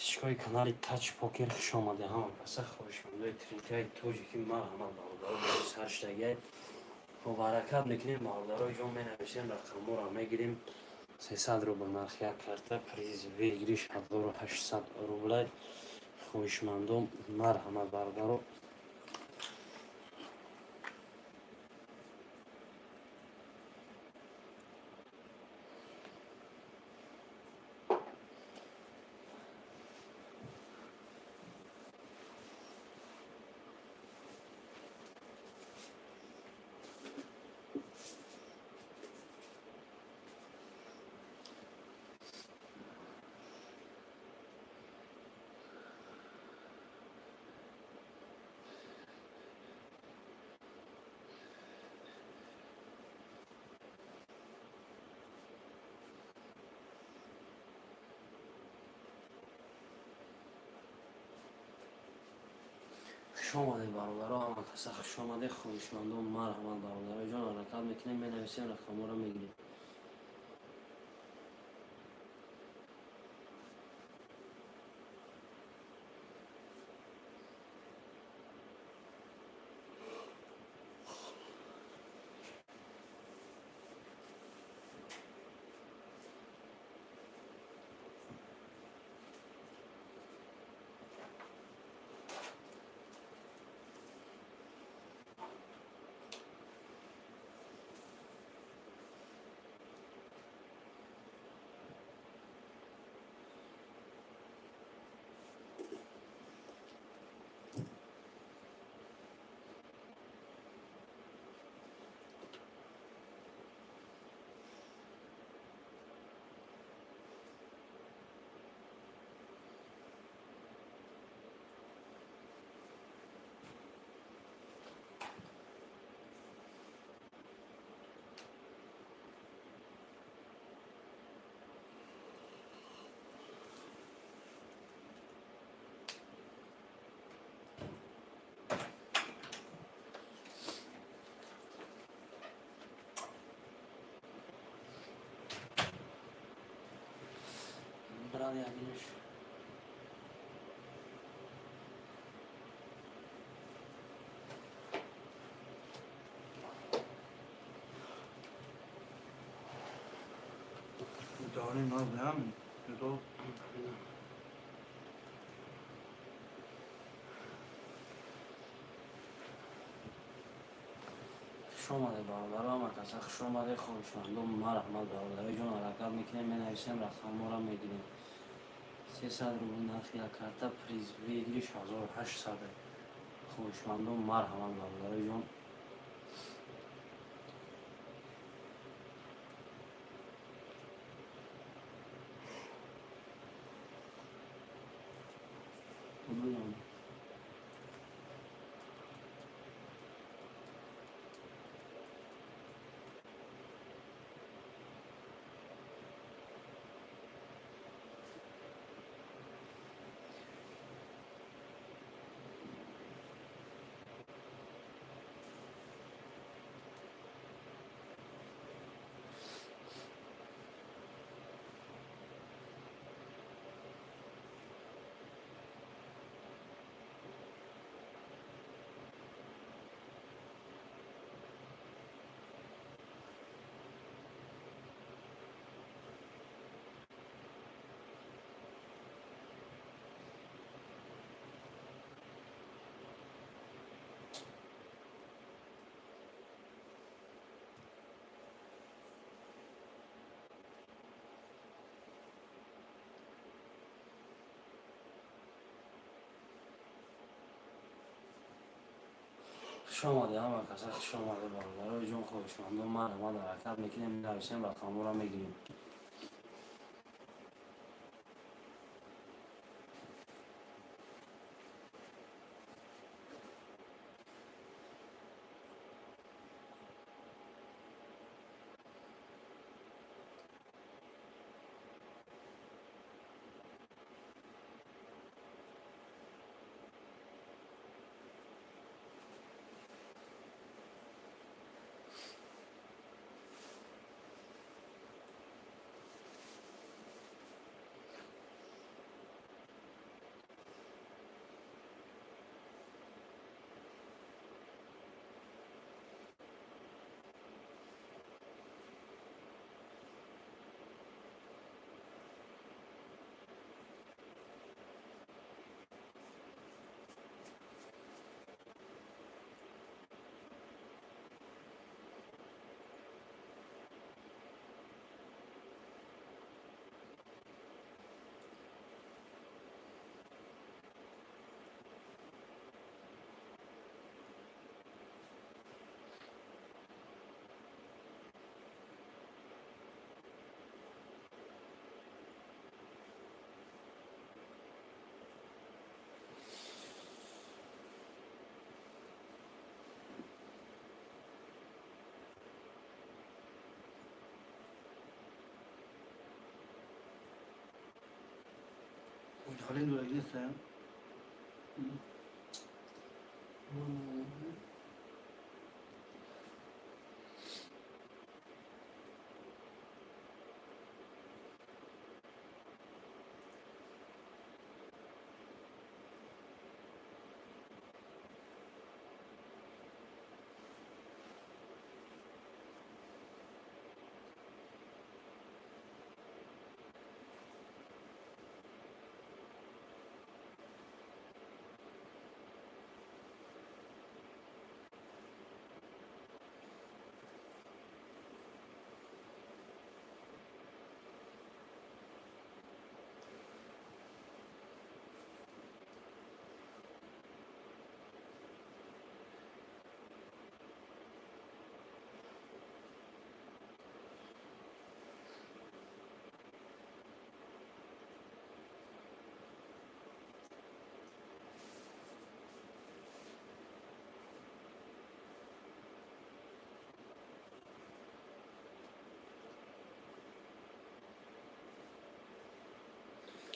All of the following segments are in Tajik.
Подписчикои канали Тач Покер, хуш омадед ҳама каса. Хоҳишмандои тринкаи тоҷики, марҳамат, бародаро, сарштагиай бо баракат мекунем. Бародарои ҷон, менависем, рақамҳоро мегирем. 300 рубл нархи як карта, приз выигрыш 1800 рублай. Хоҳишмандон, марҳамат, бародаро. Хуш омадед, бародаро, ҳама каса хуш омадед. Хоҳишмандон, марҳамат, бародарои ҷон, ҳаракат мекунем, менависем, рақамҳоро мегирем. Брат, Яминуш. Дорим наз нами. Это Хуш омадед, бародаро, ҳама каса хуш омадед. Хоҳишмандон, марҳамат, бародарои ҷон, ҳаракат мекунем, менависем, рақамҳоро мегирем. 300 рубл нархи як карта, приз выигрыш 1800. Хоҳишмандон, марҳамат, бародарои ҷон. Будам. Хуш омадед, ҳама каса хуш омадед, бародарои ҷон. Хоҳишмандон, марҳамат, ҳаракат мекунем, менависем, рақамҳоро мегирем. Давление дорад нест?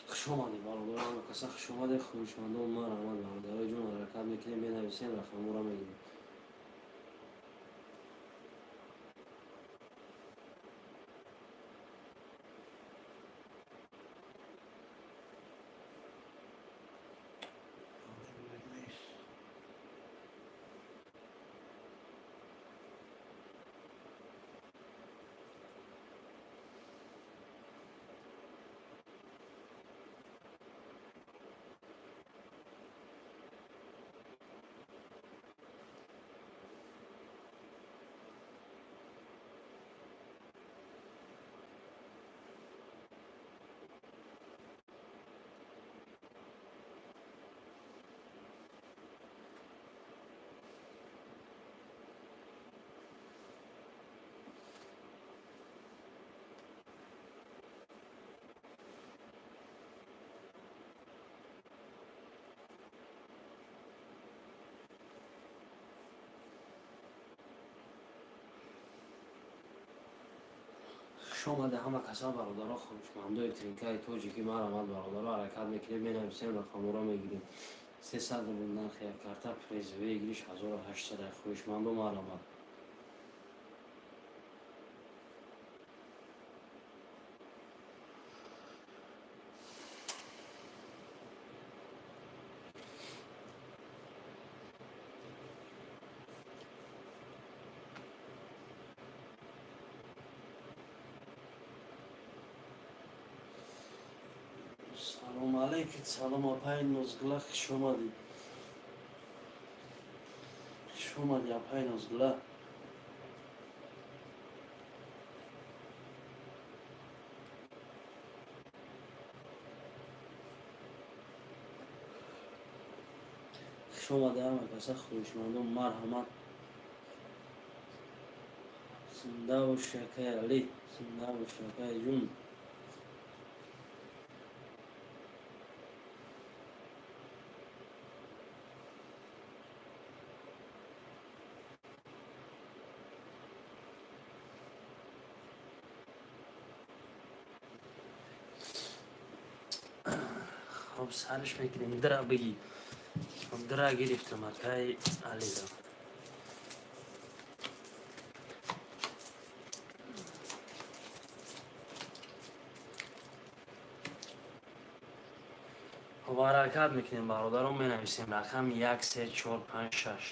Хуш омадед, бародаро, ҳама каса хуш омадед, хоҳишмандон, марҳамат, бародарои ҷон, ҳаракат мекунем, менависем, рақамҳоро мегирем. Нест. Хуш омаде ҳама каса, бародаро, хоҳишмандои тринкаи тоҷикӣ, марҳамат, бародаро, ҳаракат мекунем, менависем, рақамҳоро мегирем. 300 рубл нархи як карта, приз выигрыш 1800. Хоҳишмандо, марҳамат. Салом алейкум, салом, апаи Нозгула, хуш омадед, хуш омадӣ, апаи Нозгула. Хуш омаде ҳама каса, хоҳишмандон, марҳамат. Зинда боши, акаи Алӣ, зинда боши, акаи ҷун. Хоб, сарш мекунем, дра бигӣ. Дра гирифтам, акаи Алиро. Хоб, ҳаракат мекунем, бародарон, менависем рақами як, се, чор, панҷ, шаш,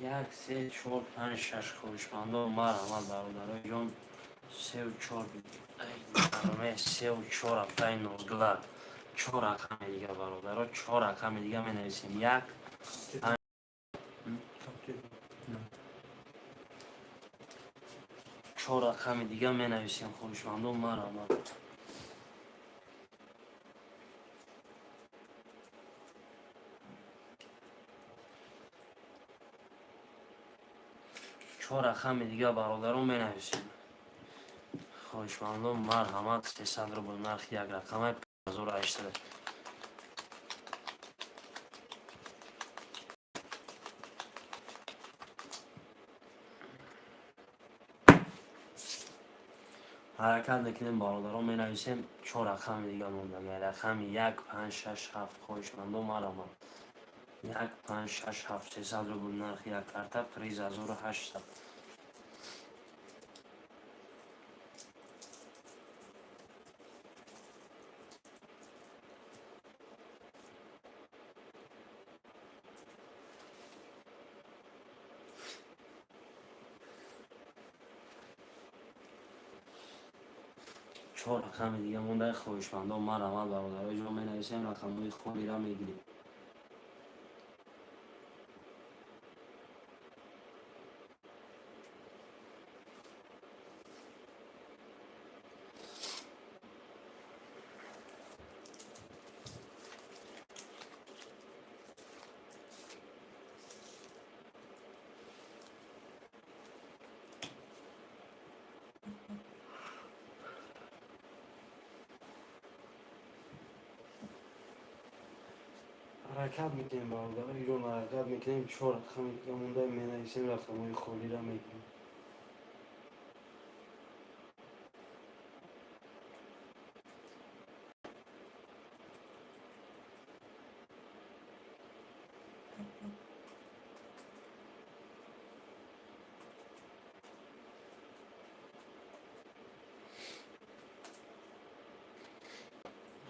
як, се, чор, панҷ, шаш. Хоҳишмандон, марҳамат, бародарои ҷон. Сеу чор, сеу чор, апаи Нозгула. Чор рақами дига, бародаро, чор рақами дига менависем: як. Там. Чор рақами дига менависем, хоҳишмандон, марҳамат. Чор рақами дига, бародарон, менависем. Хоҳишмандон, марҳамат. 300 рубл нархи як рақамай, 1800. Ҳаракат мекунем, бародарон, менависем. Чор рақами дига мондага: рақами як, панҷ, шаш, ҳафт. Хоҳишмандо, маромад. Як, панҷ, шаш, ҳафт. 300 рубл нархи як карта, приз 1800. Чор рақами дига монда. Хоҳишмандон, марҳамат, бародарои ҷон, менависем, рақамҳои холира мегирем. Ҳаракат мекунем, бародарои ҷон, ҳаракат мекунем. Чор рақами дига монда, менависем, рақамҳои холира мегирем.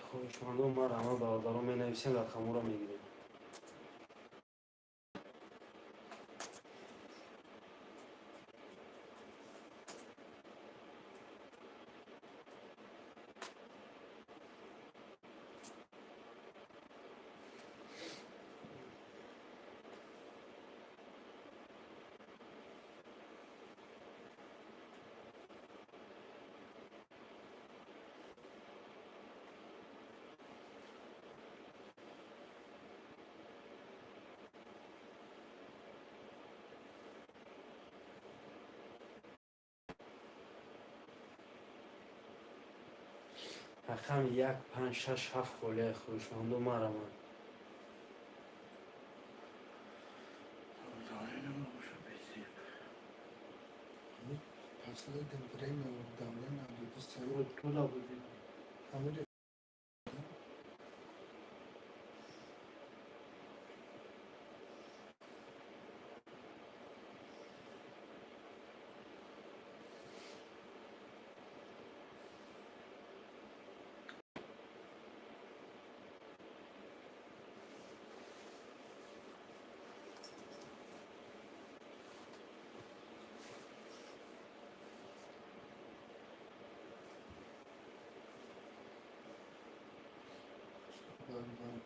Хоҳишмандон, марҳамат, бародарон, менависем, рақамҳоро мегирем. Рақами як, панҷ, шаш, ҳафт холияи. Хоҳишмандо, марҳамат. Давление боша безеб. Последнее время давление до Вот туда будет. Фамилия.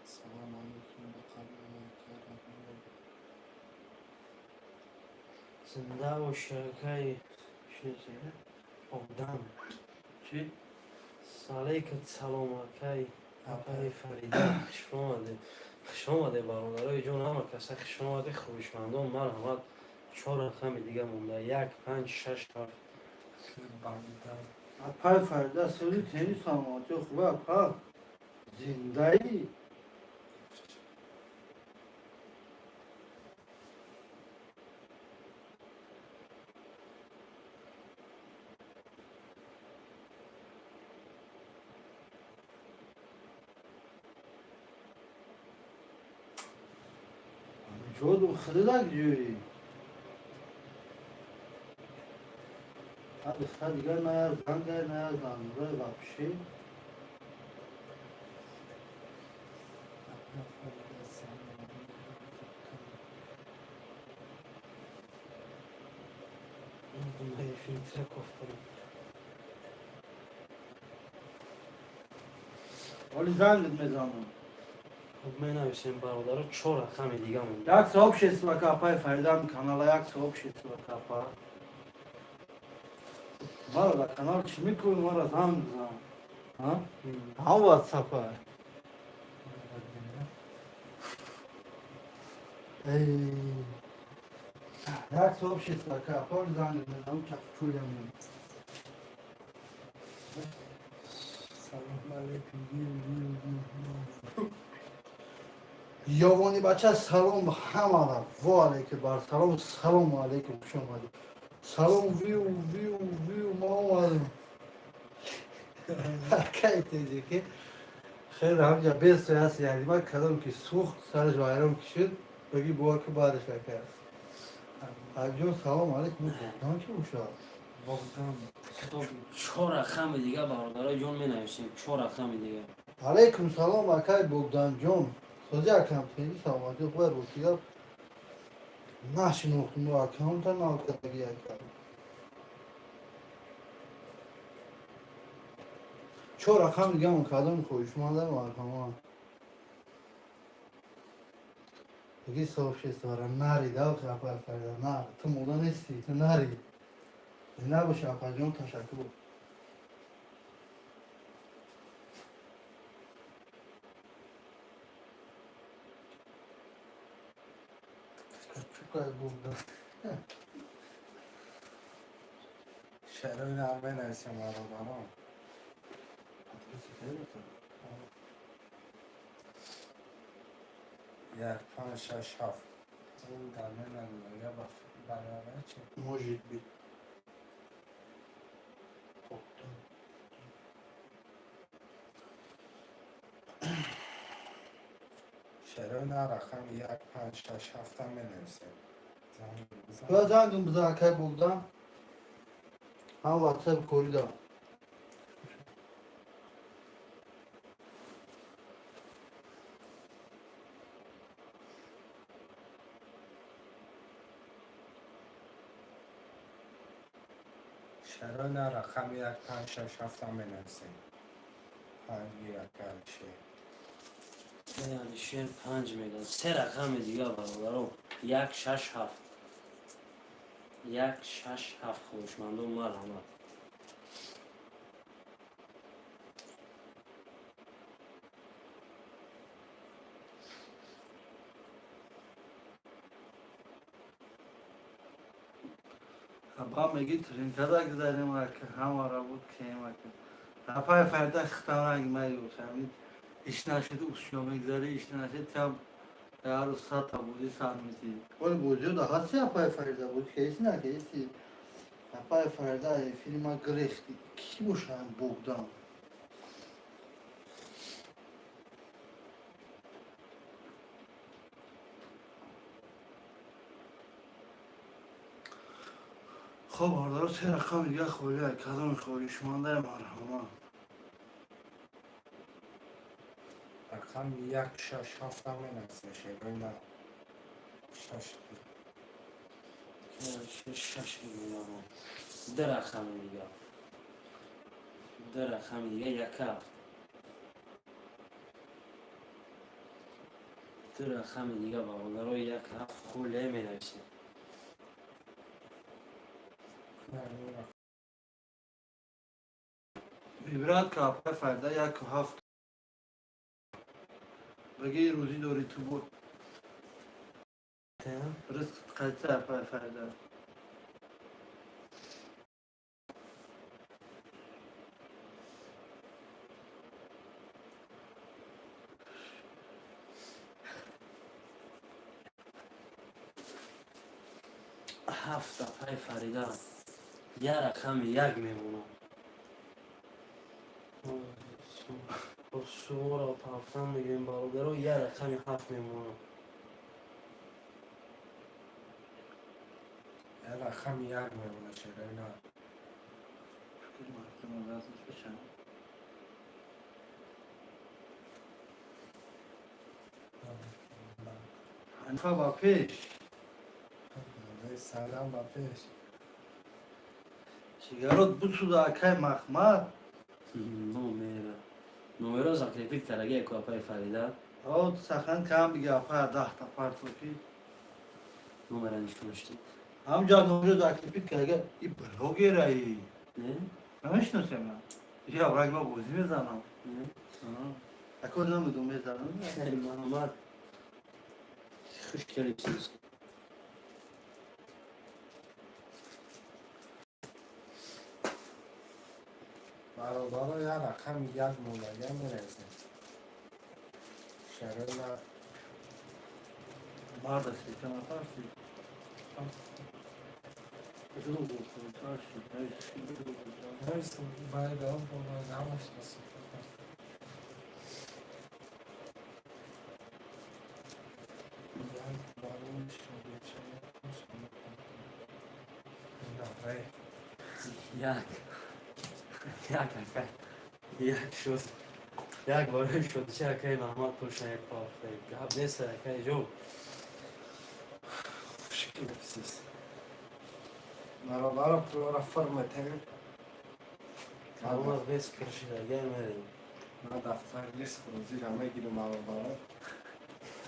Салом алейкум ба қабили карам. Зинда боши, акаи одам. Чӣ? Алейкум салом, акай, апаи Фарида, хушомадед, хушомадед, бародарои ҷон, ҳама каса хушомадед. Хоҳишмандон, марҳамат. Чор рақами дига монда: як, панҷ, шаш, ҳафт. Апай Фарида, соли тени, саломатӣ, хуба, апа? Зиндаӣ? Ҷоду худак ҷӯӣ. Духтар дигар на занга, на занга вообще. Апа Фарида, салом алейкум. Фильтра кофтам. Оли зангит мезанам. Хуб, менависем, бародаро, чор рақами дига монда. Як сообщество ка, апай Фаридам канала, як сообщество ка, апа. Мара да канал чӣ мекунӣ, мара занг зан. Ҳа? Ҳам WhatsApp. Эй, Як сообщество ка, апа, оли занг мезанам, чақчулям. Салом алейкум. Вил, вил, вил, вил. Ёвони бача, салом ҳамара. Во алейкум бар салом, салому алейкум, хуш омадед. Салом, виу, виу, виу, ма омадем. Акай теҷики хеле ҳамҷа бесои ҳаст, яъне ман кадом ки сӯхт, сараш вайрон ки шуд, баги бовар ки баъдаш ака. Ҳабибҷон, салом алейкум. Богдан ки бошад? Богдан. Хоб, чор рақами дига, бародарои ҷон, менависем, чор рақами дига. Алейкум салом, акай Богданҷон. Сози, акам, тинҷи, саломатӣ, хуба? Ростига, нашинохтум, аккаунта нав кардаги, ака. Чор рақам дигамон кардам, хоҳишмандам, марҳамат. Баги сообществора нари дав хапар фарда нар, ту мода нести, ту нари набоши, апаҷон, ташаккур. Чукай Богдан. Шерои нар менависем, бародарон. Як, панҷ, шаш, ҳафт. Ин дар менависем баробар чи? Может быть. Богдан. Шерои нар рақами як, панҷ, шаш, ҳафтам менависем. Занг бизан. Ба зангм бизан, акай Богдан. Ҳам ватсап корӣ дорам. Шерои нар рақами як, панҷ, шаш, ҳафтам менависем. Панҷ, як, Алишер. Алишер панҷ мегӯяд. Се рақами дига, бародаро: як, шаш, ҳафт, як, шаш, ҳафт. Хоҳишмандон, марҳамат. Ба меги тринкада гузарем, ака, ҳамара буд кем, ака. Апай фарда хитам ранг маюш, ҳамин иш нашид, усшо мегзари, иш нашид, там яру сата буди сар мити. Оли бозиё да ҳасти, апай Фарида, буд кеси на кеси. Апай Фарида эфири ма гирехти. Ки бошам Богдан? Хоб, бародаро, се рақами дига холия. Кадоми хоҳишмандаe, марҳамат. Рақами як, шаш, ҳафтам менависем, шерои нар. Шаш. Шаш мегӯям. Ду рақами дига, ду рақами дига: як, ҳафт. Ду рақами дига, бародаро, як, ҳафт холия менависем. Ибрат ка, апай Фарда, яку ҳафт. Баги рӯзӣ дорӣ ту бо ризқ қайта, апай Фарда. Ҳафт, апай Фарида. Як рақами як мемонад. Шуморо пафтан мегӯем, бародаро, як рақами ҳафт мемонад. Як рақами як мемонад, шерои нар. Шукр, мардум, дасташ бишам. Ҳанифа, ба пеш. Салам, ба пеш. Чигарот бусуда, акай Махмад. Номера, номеро закрепить кардаги ку, апай Фарида. О, сахан кам бига, апай, 10-та партоки. Номера нишон шди. Ҳамҷа номеро закрепить карда, и блогераи. Не. Намешиносем ман. Я враг ма бозӣ мезанам. Не. Ако намедум мезанам. Муҳаммад, хуш келибсиз. Бародаро, як рақами як мондагиам менависем. Шерои нар. Марда сека напарси. Нависам, байда, ҳамаш расид. Як барои шодича. Давай. Як. Як, ака. Як шуд. Як барои шодича акаи Маҳмад пулша як пафта. Гап нест, акаи ҷон. Шикилсиз. Бародаро, пулора фир метем. Калона вес пуршида, гай мерем. Ман дафтар лист хурӯзиро мегирам, бародаро.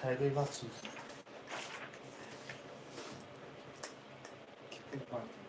Хайдаи вақт сӯз. Ки пул партем?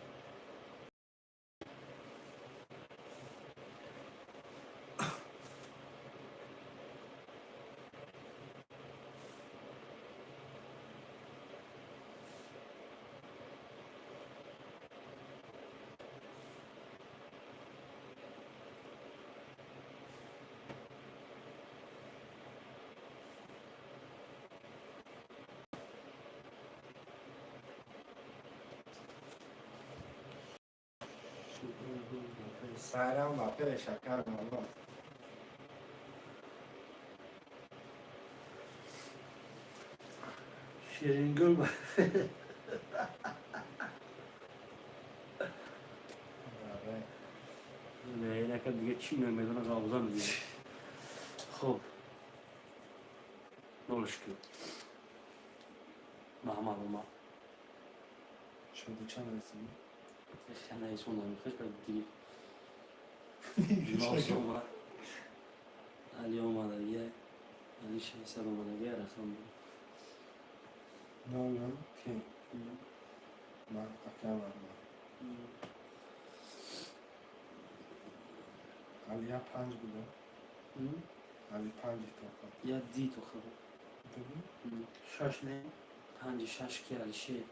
Сайрам ба пеш шакар мамнун. Ширингул. Давай. Не, инака дига чӣ намедона, ғавза мезанад. Хуб. Нолш ки. Маҳмад омад. Шодича нарасидӣ? Наисонда хеш ба диги. Нос омад. Али омадагия. Али 600 омадагия рақам. Нол нол ки? Ман ака мамнун. Али я панҷ буда. Али панҷи тоқа. Я ди то хаб. Дугӣ? Шаш не. Панҷи шаш ки Алишер.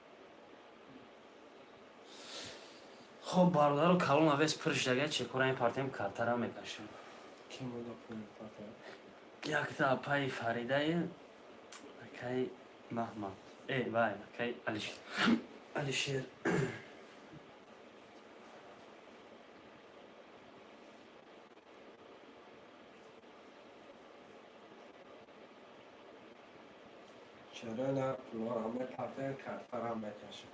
Хоб, бародару, калон авес пур шудага, чекора ин партем, картара мекашем. Ки буда пули партем? Якта апаи Фаридае, акаи Маҳмад. Э, вай, акаи Алишер. Алишер. Чаро на пулҳоро мепартем, картара мекашем?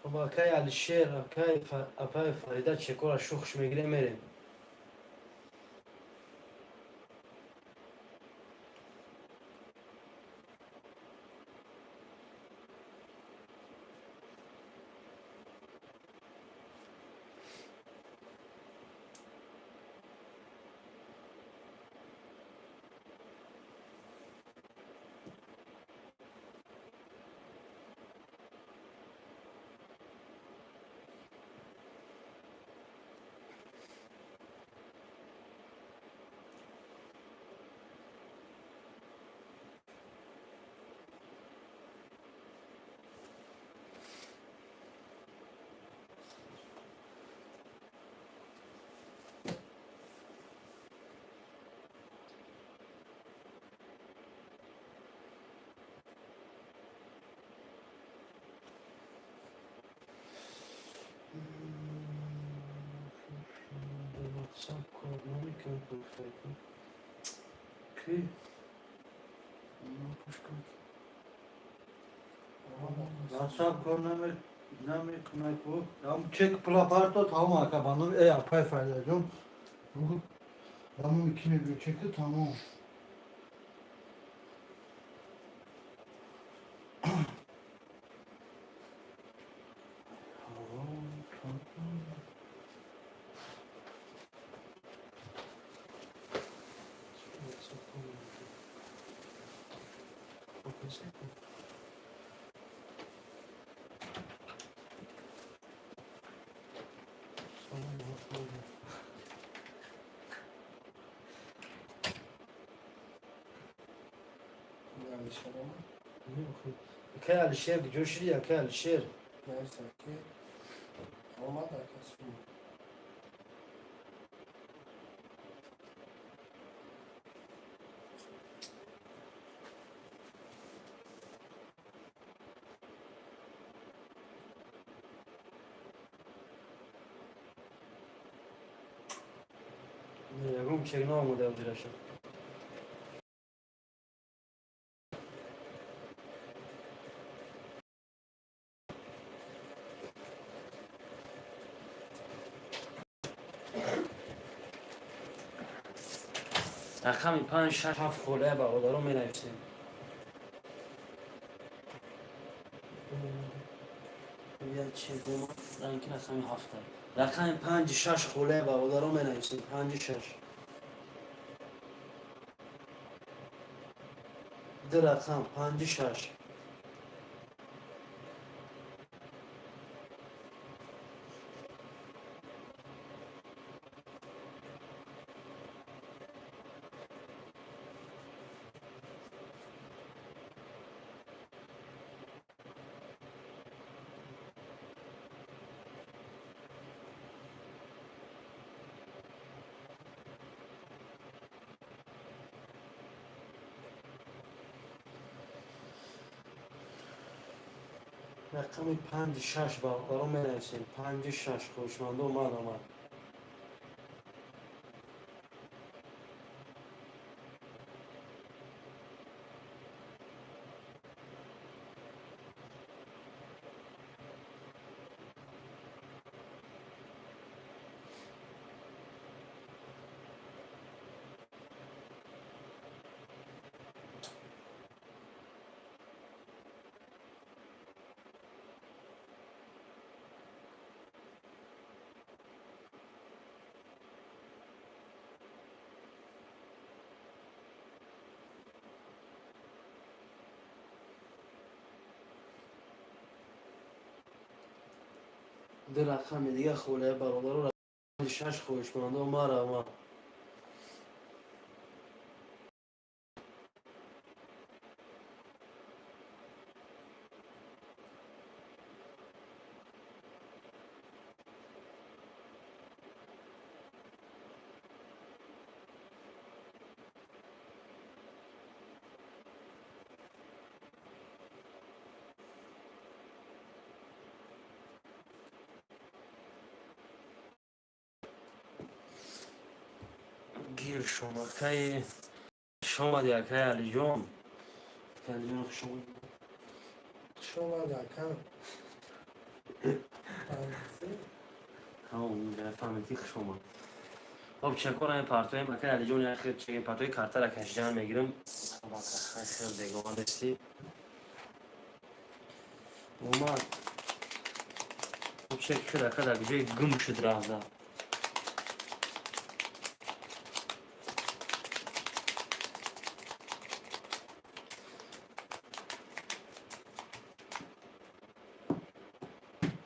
Хоб, акаи Алишер, акаи апаи Фарида, чекора шухш мегирем, мерем. WhatsApp кор намекунад, гуфтайку. Ки? Пушкан. WhatsApp кор намекунад ку. Ам чек пула парто тамом, ака, баном э апай Фарида ҷон. Баном ки мебиё чеки тамом. WhatsApp кор намекунад. Алишер омад. Акай Алишер куҷо шиди, акай Алишер? Нависа ки омад ака сум. Ягон чек наомада ҳозираша. Рақами панҷ, шаш, ҳафт холия, бародаро, менависем. Ки рақами ҳафта, Рақами панҷи шаш холия, бародаро, менависем. Панҷи шаш, ду рақам, панҷи шаш. Рақами панҷи шаш, бародаро, менависем. Панҷи шаш, хоҳишмандо, омад. Ду рақами дига холия, бародаро, рақами шаш, хоҳишмандо, марама. Гир шомакаи, шомади, акаи Алиҷон, акаи Алиҷон, хушомад. Хуш омад, ака. Панҷ. Фаҳмидӣ, хуш омад. Хоб, чекора партоем, акаи Алиҷон, як чеки партои картара кашидан мегирам. Хел бегона нестӣ. Омад. Хоб, чек хел ака дар ҷои гум шуд, рафта.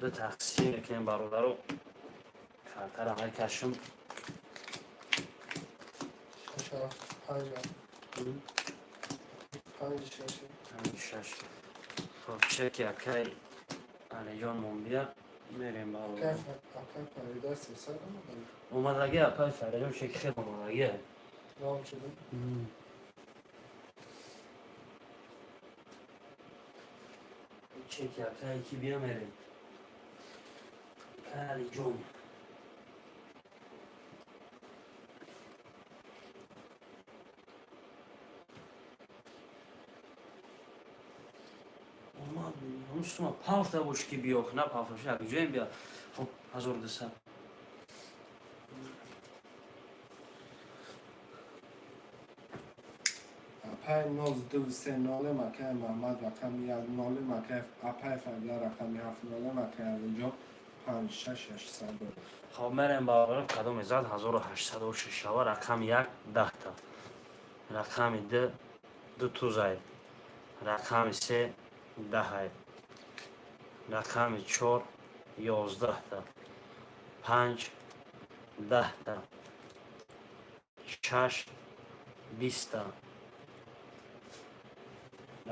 Ду тақсим мекунем, бародаро, картара мекашам. Шаш, панҷ, панҷ, шаш. Панҷ, шаш. Хоб, чеки акаи Алиҷон монбия, мерем, бародар. Ака Фарида 300 омада. Омадаги, апаи Фаридаҷон, чеки хел омадаги. Нав шуда. Чеки акаи ки бия, мерем, акаи Алиҷон. Омад, ҳамун палта бош ки биёх, на палта бош, як ҷоем бия. Хоб, 1200. Апай 0230, акай Маҳмад рақами 10, акай апай Фарида рақами 70, акай Алиҷон панҷ, шаш, 600 доллар. Хоб, мерем, бародаро, кадоме зад 1806 шава. Рақами як 10-та, рақами ду ду тузай, рақами се 10-ай, рақами чор 11-та, панҷ 10-та, шаш 20-та.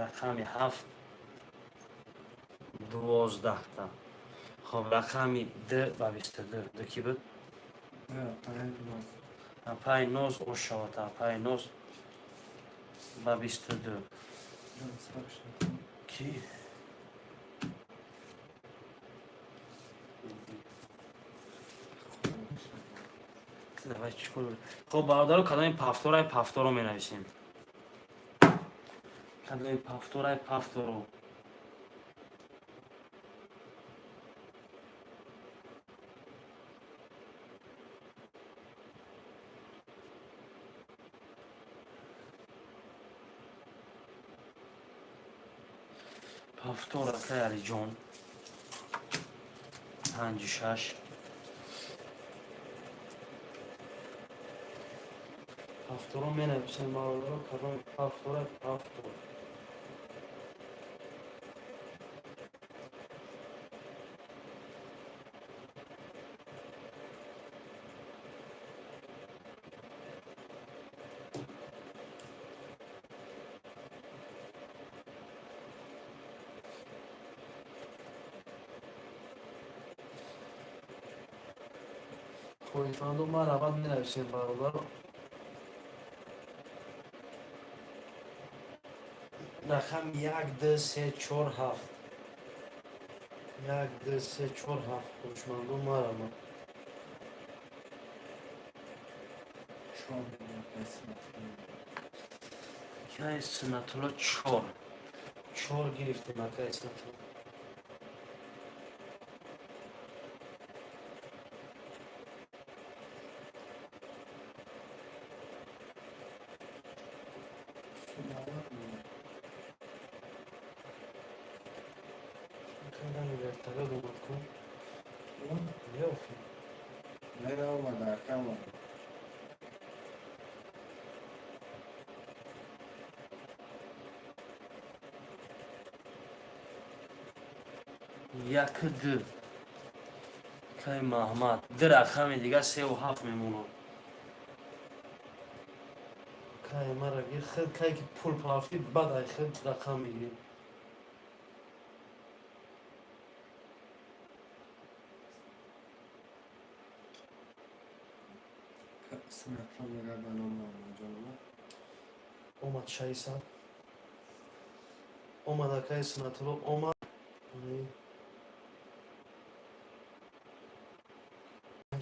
Рақами ҳафт 12-та. Хоб, рақами д ба 22. Д кӣ буд? Апаи Ноз ошавад. Апаи Ноз ба 22. Ки давай, чӣ кор? Хоб, бародаро, кадоми пафторай, пафторо менависем. Кадоми пафторай, пафторо. Пафтор, акай Алиҷон, панҷу шаш. Пафторо менависем, бародаро. Кадоми пафтора, пафтор. Хоҳишманду, марҳамат, менависем, бародаро. Рақами як, д, се, чор, ҳафт. Як, д, се, чор, ҳафт. Хоҳишманду, марҳамат. Чор акай Сунатулло. Акай Сунатулло, чор. Чор гирифтем, акай Сунатулло. Сунавад меяд. Кадами вертолёт омад ку? Неохи. Не, наомада, ака, омада. Як, д, кай Маҳмад, д рақами дига севу ҳафт мемонад. Кай мара гир, хел кай ки пул пафти, баъд ай хел рақам мегирем. Сунатулло мега, ба номи Муҳаммадҷон омад. Омад, 600 омад, акаи Сунатулло омад.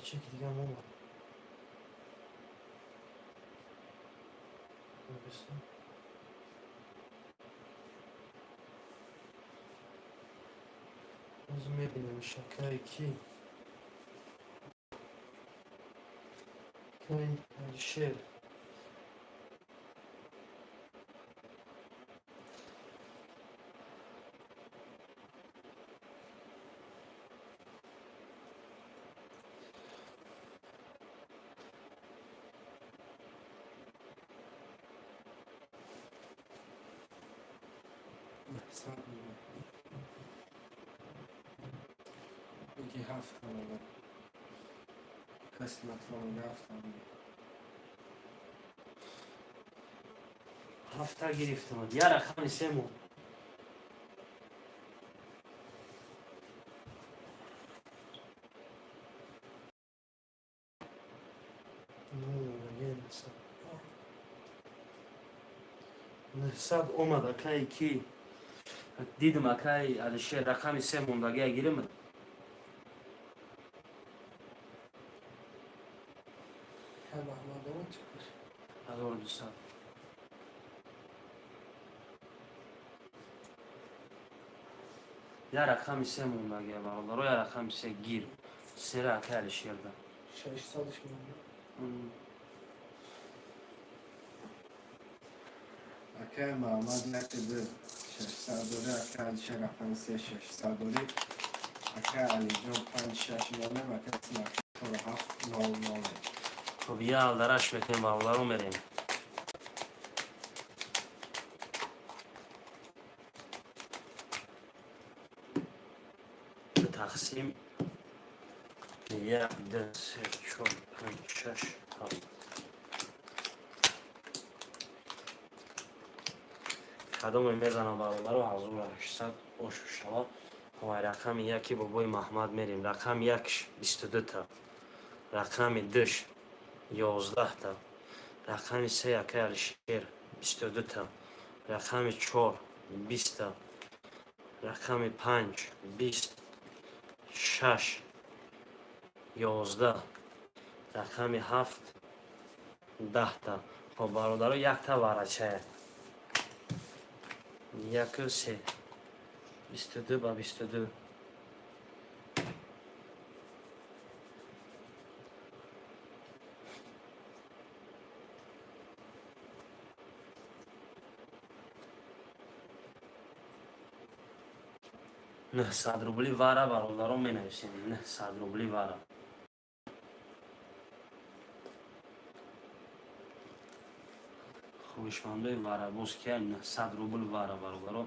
Чеки дигам омад. Написано. Ҳозир мебинем, шакаи ки, кай Алишер. 900 меяд. Яки ҳафт омада. Каси Сунатулло мега, ҳафт омада. Ҳафта гирифтам. Я рақами се мон. 900 омад, акаи ки дидим, акаи Алишер, рақами се мондагия гирим. Кай Маҳмад омад, чӣ каш? 1200. Я рақами се мондагия, бародаро, я рақами се гир. Сера, акаи Алишерда. 600-ш меомад. Акай Маҳмад яки ду 600 дорӣ, акай Алишер рақами се 600 дорӣ, акай Алиҷон панҷ шаш нолем, акай Сунатулло ҳафт нол нолем. Хоб, я алдараш мекунем, бародаро, мерем. Тақсим як, ду, се, чор, панҷ, шаш, ҳафт. Кадоме мезанам, бародаро, 1800 ош шава. Вай, рақами яки бобои Маҳмад мерем. Рақами якш 22-та, рақами душ 11-та, рақами се акай Алишер 22-та, рақами чор 20-та, рақами панҷ 20, шаш 11, рақами ҳафт 10-та. Хоб, бародаро, якта варачая, яку, се, 22 ба 22. 900 рубли вара, бародарон, менависем 900 рубли вара. Хоҳишмандои варабоз ки 900 рубл вара, бародаро.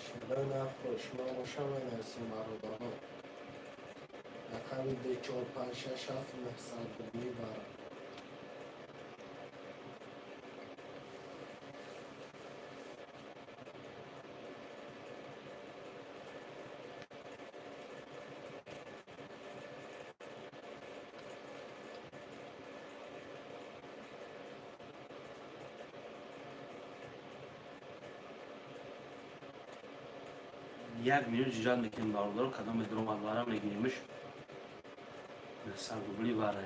Широи наф шумо боша, менависем, бародарон. Рақами ду, чор, панҷ, шаш, ҳафт, 900 рубли вара. Як минут жиҷат мекунем, бародаро, кадоме дуромад, вара мегиремш, 900 рубли вара.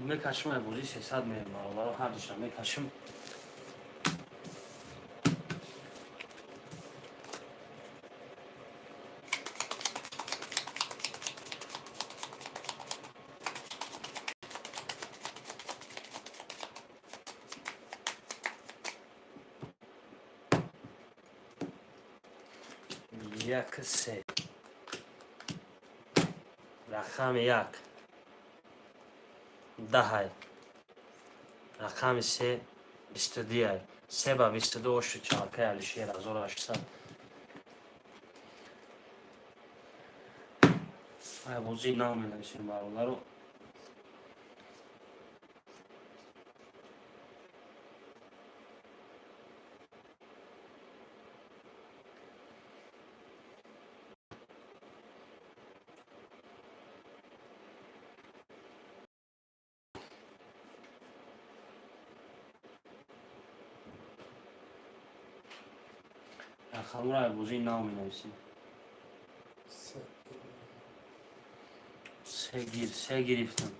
Мекашим, ай бозӣ 300 мерем, бародаро, ҳар диша мекашим. Як, се, рақами як 10-ай, рақами се 22-ай, се ба 22 ошу чалкаи Алишер 1800. Ай бозӣ нав менависем, бародаро. Рақамро ай бозии нав менависем. Се гир, се гирифтам.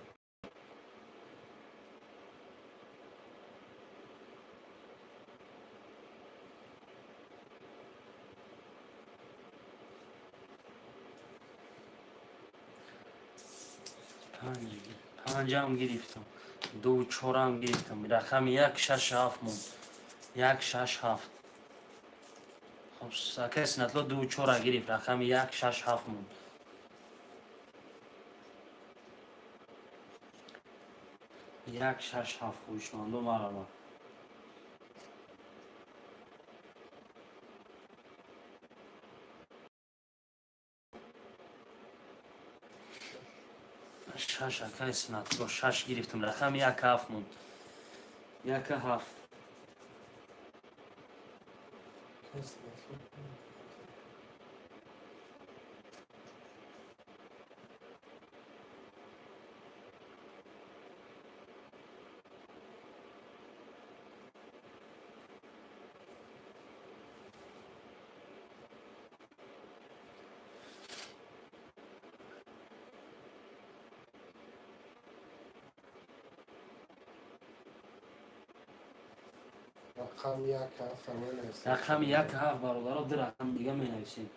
Панҷам гирифтам, ду, чорам гирифтам. Рақами як, шаш, ҳафт монд, як, шаш, ҳафт. Хоб, акай Синатло ду, чора гирифт, рақами як, шаш, ҳафт монд. Як, шаш, ҳафт, хоҳишмандо, марама. Шаш, акай Синатло шаш гирифтам, рақами як, ҳафт монд, яка, ҳафт. Рақами як ҳафта менависем. Рақами як ҳафт, бародаро, ду рақами дига менависем.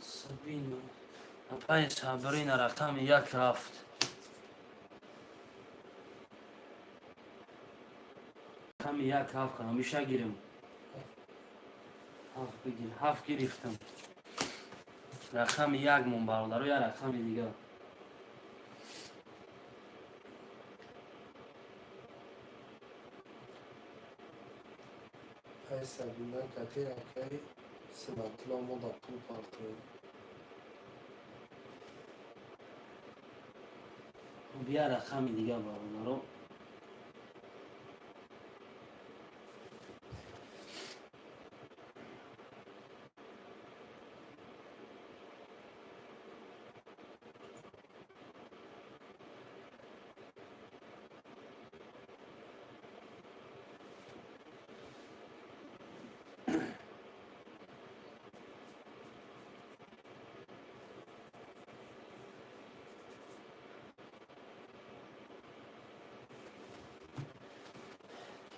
Сабина, апай Сабрина, рақами як рафт. Рақами як ҳафт кадомиша гирем? Ҳафт бигир, ҳафт гирифтам. Рақами як мон, бародаро, я рақами дигар. Ай Сабина кати акай Синатулло мо да пул партоем. Бия, рақами дигар, бародаро.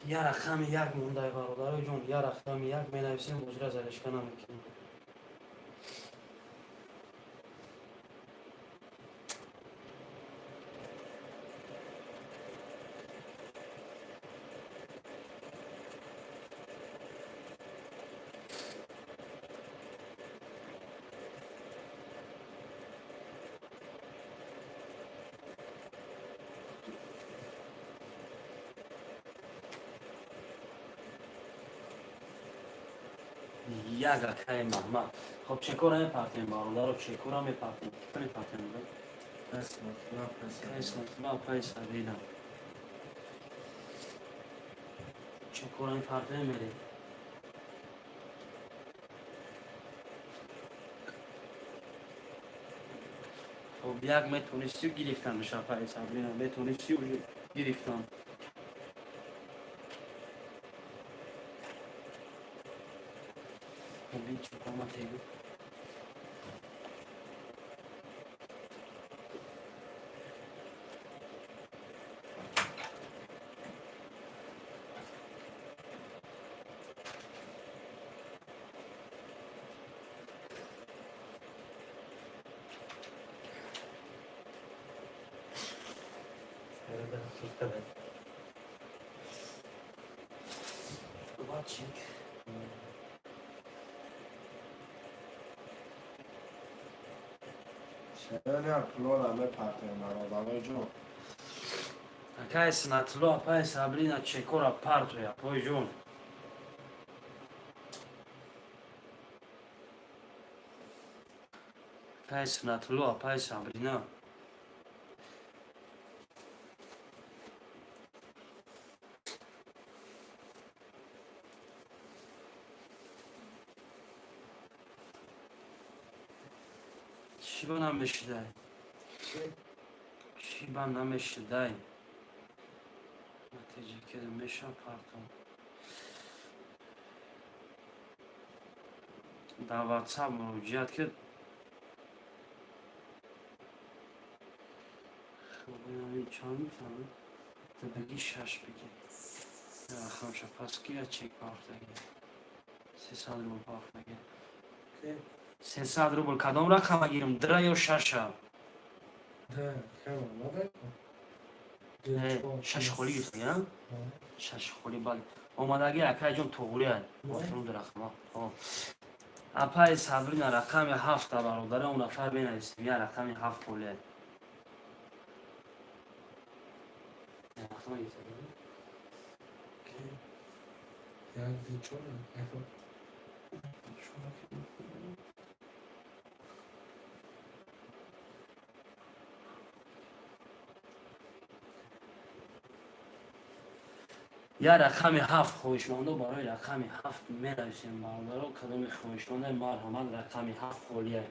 Я рақами як мондай, бародарои ҷон, я рақами як менависем, бозира залишка намекунем. Як акаи Маҳмад. Хоб, чекора мепартем, бародаро, чекора мепартем, мепартем. Апай Сабина, чекора мепартем, мерем. Хоб, як метонистию гирифтан, апай Сабина, метонистию гирифтан. Чекома тегу. Watching. Чера пулора мепартоем, бародарои ҷон? Акай Синатулло, апай Сабрина, чекора партоя, апой ҷон. Акай Синатулло, апай Сабрина. Чӣ ба намешидай? Чӣ ба намешидай? Натиҷа кеда меша партом. Дар WhatsApp муроҷиат кед. Хоб, чанд гуфтам? Ту бигӣ, шаш бигӣ. Рақамша пас ки чек пафтаги. 300 рубл пафтаги. 300 рубл кадом рақама гирем? Дра ё шаша? Шаш холи гирифтаги, а? Шаш холи, бале. Омадаги, акайҷон, туғри рақама. Апаи Сабрина, рақами ҳафта, бародари, он нафар бенависем, я рақами ҳафт холия. Рақама гирифтаги? Як, ду, чор. Я рақами 7, хоҳишмандо барои рақами 7 менависем, бародаро. Кадоми хоҳишманда, марҳамат, рақами 7 холия.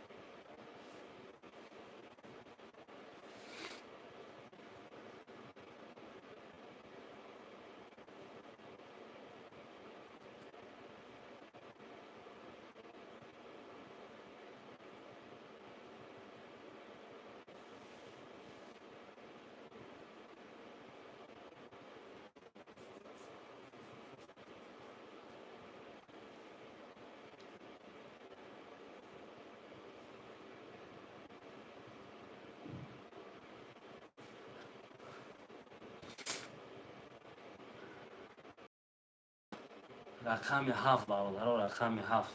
Рақами 7, бародаро, рақами 7.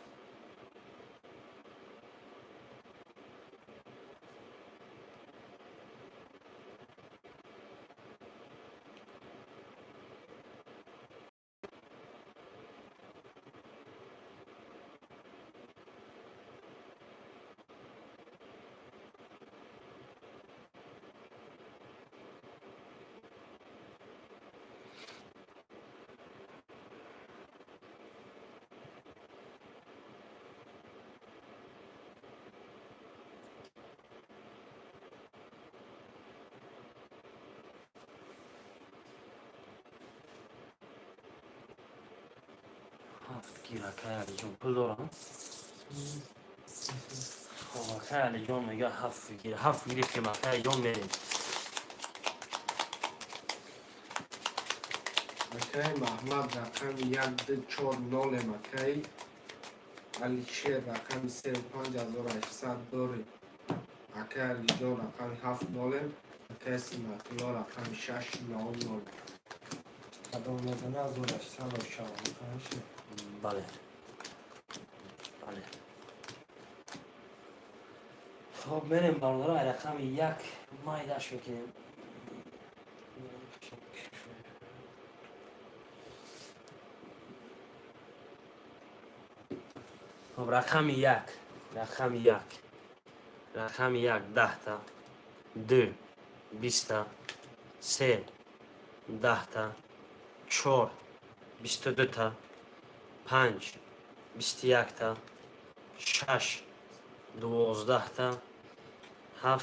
7 гир, акай Алиҷон, пул дорам. Хоб, акай Алиҷон мега, 7 гир, 7 гирифтем, акай Алиҷон, мерем. Акай Маҳмад, рақами 1, 2, 4, 0-ем. Акай Алишер, рақами 3, 5800 дорӣ. Акай Алиҷон, рақами 7, 0-ем. Акай Симатулло, рақами 6, 0, 0. Кадом мезана, 1800 ошава. Бале. Хоб, мерем, бародаро, рақами 1 майдаш мекунем. Хоб, рақами 1, рақами 1, рақами 1, 10-та, 2, 20-та, 3, 10-та, 4, 22-та, 5, 21-та, 6, 12-та, 7,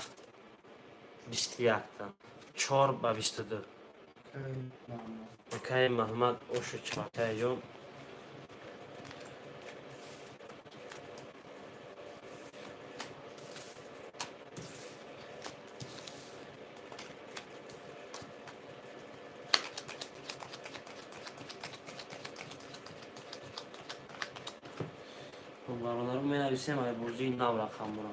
21-та, 4 ба 22. Акай Маҳмад, ошу чакайҷон. Бародаро, менависем ай бозии нав рақамро.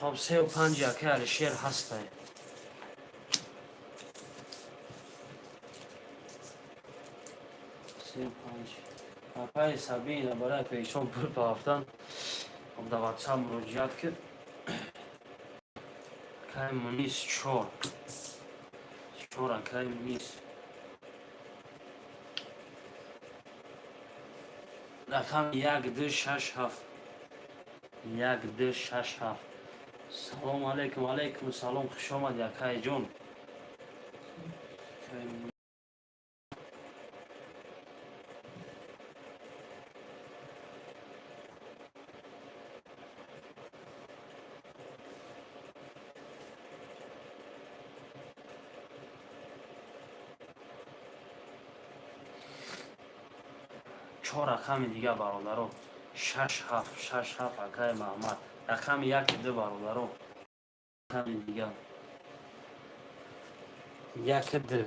Хоб, 3 5, акай Алишер, ҳастай. 3 5. Апаи Сабина барои пешон пул пафтан, хоб, дар ватсап муроҷиат кард. Акай Мунис, 4, 4, акай Мунис. Рақами 1, 2, 6, 7, 1, 2, 6, 7. Салому алейкум, алейкум салом, хуш омади, акайҷон. Чор рақами дига, бародаро, 6, 7, 6, 7, акай Маҳмад. Рақами 1, 2, бародаро, рақами дига 1, 2.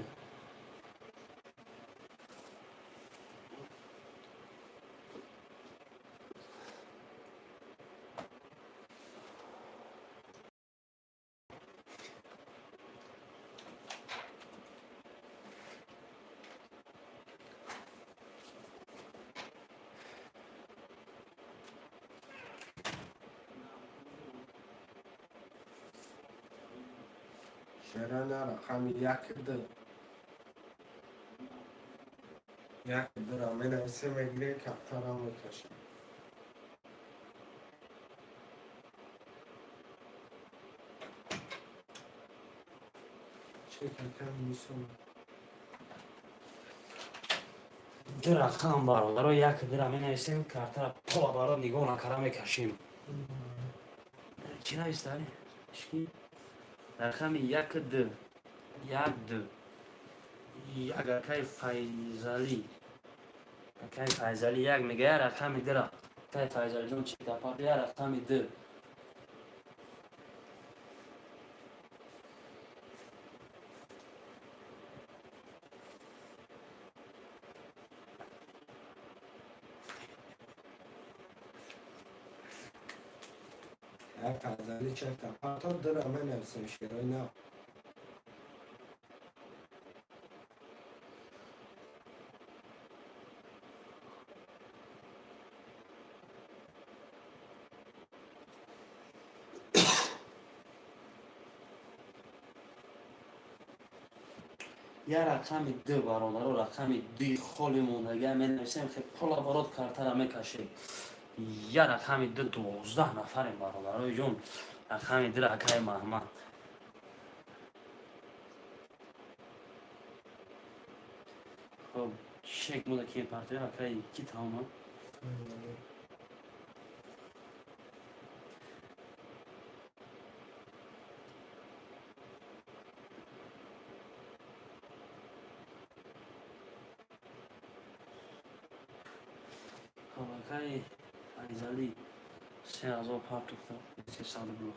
Шерана, рақами 1, 2. Як дура менависем, мегирем, каптарам мекашем. Чек акам мисом. Ду рақам, бародаро, як дура менависем, картара пола барод нигоҳ накарда мекашем. Чӣ нависта? Ишки? Рақами як д. Як д. Як акай Файзалӣ. Акай Файзалӣ як мега, рақами дра. Акай Файзалиҷон чикапа, я рақами д. Як Файзалӣ чекта парто, дура менависем, шерои нав. Я рақами д, бародаро, рақами ди холи мондага менависем, хе пола барод картара мекашем. Я рақами д, 12 нафарем, бародарои ҷон. Рақами д, акай Маҳмад. Хоб, чек мода ки партия акай ки тамоман? Хоб, акай Файзалӣ 3000 партухта, 300 рубл.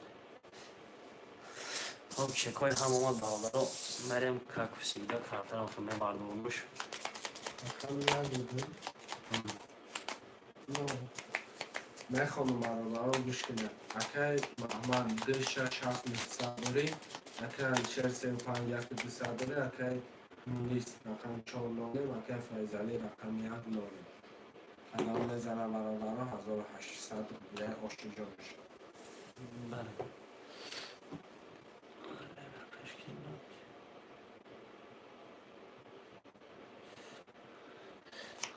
Хоб, чекҳои ҳам омад, бародаро. Мерем, как всегда, картаро мебардормуш. Рақами як буд. Мехонам, бародаро, гӯш кунед. Акай Маҳмад д шаш ҳафт нӯҳсад дорӣ, акай Алишер се панҷ як дусад дорӣ, акай Мунис рақами чор нолем, акай Файзалӣ рақами як нолем. Кадом мезана, бародаро, 1800 рубля ошиҷо мешавад. Бале.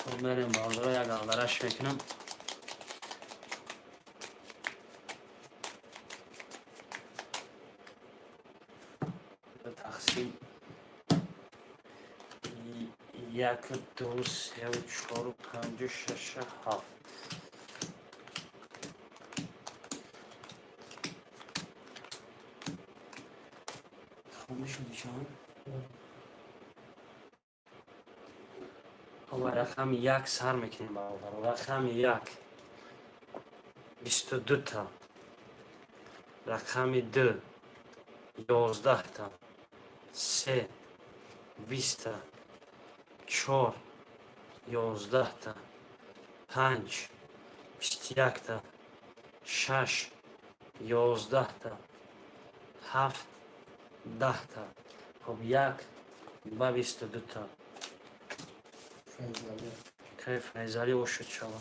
Хоб, мерем, бародаро, як алдараш мекунам. Тақсим як, ду, се, чор, панҷу, шаш, ҳафт. Хоб, мешуди чанд? Хоб, рақами як сар мекунем, бародаро. Рақами як 22та. Рақами д 11та. Се 20та. Чор 11та. Панҷ 21та. Шаш 11та. Ҳафт 10та. Хоб, як ба 22та. Файзалӣ. Кай Файзалӣ ошуд шава.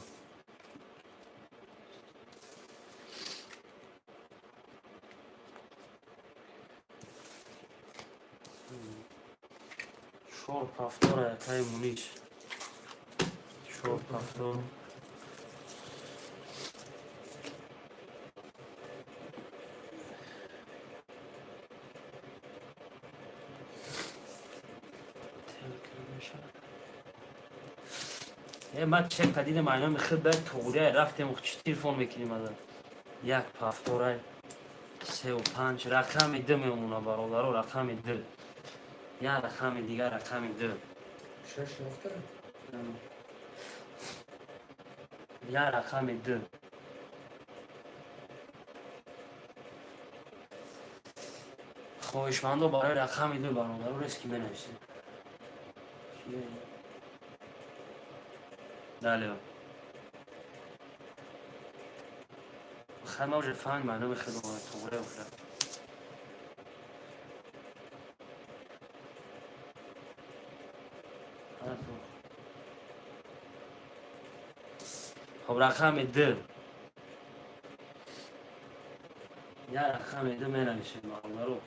Чор повтора, акай Мунис. Чор повтор. Е, ман чека дидем, айноми хид баъд туғрия рафтем, чӣ телефон мекунем ада. Як повторай сеу панҷ, рақами д мемона, бародаро, рақами д. Я рақами дигар, рақами д. Шаш рафта? Я рақами д. Хоҳишмандо барои рақами д, бародаро, рест ки менависед. Далее. Хай, ма уже фаҳмидем, айноми хид туғрия охира. Хоб, рақами д. Я рақами д менависем, бародаро.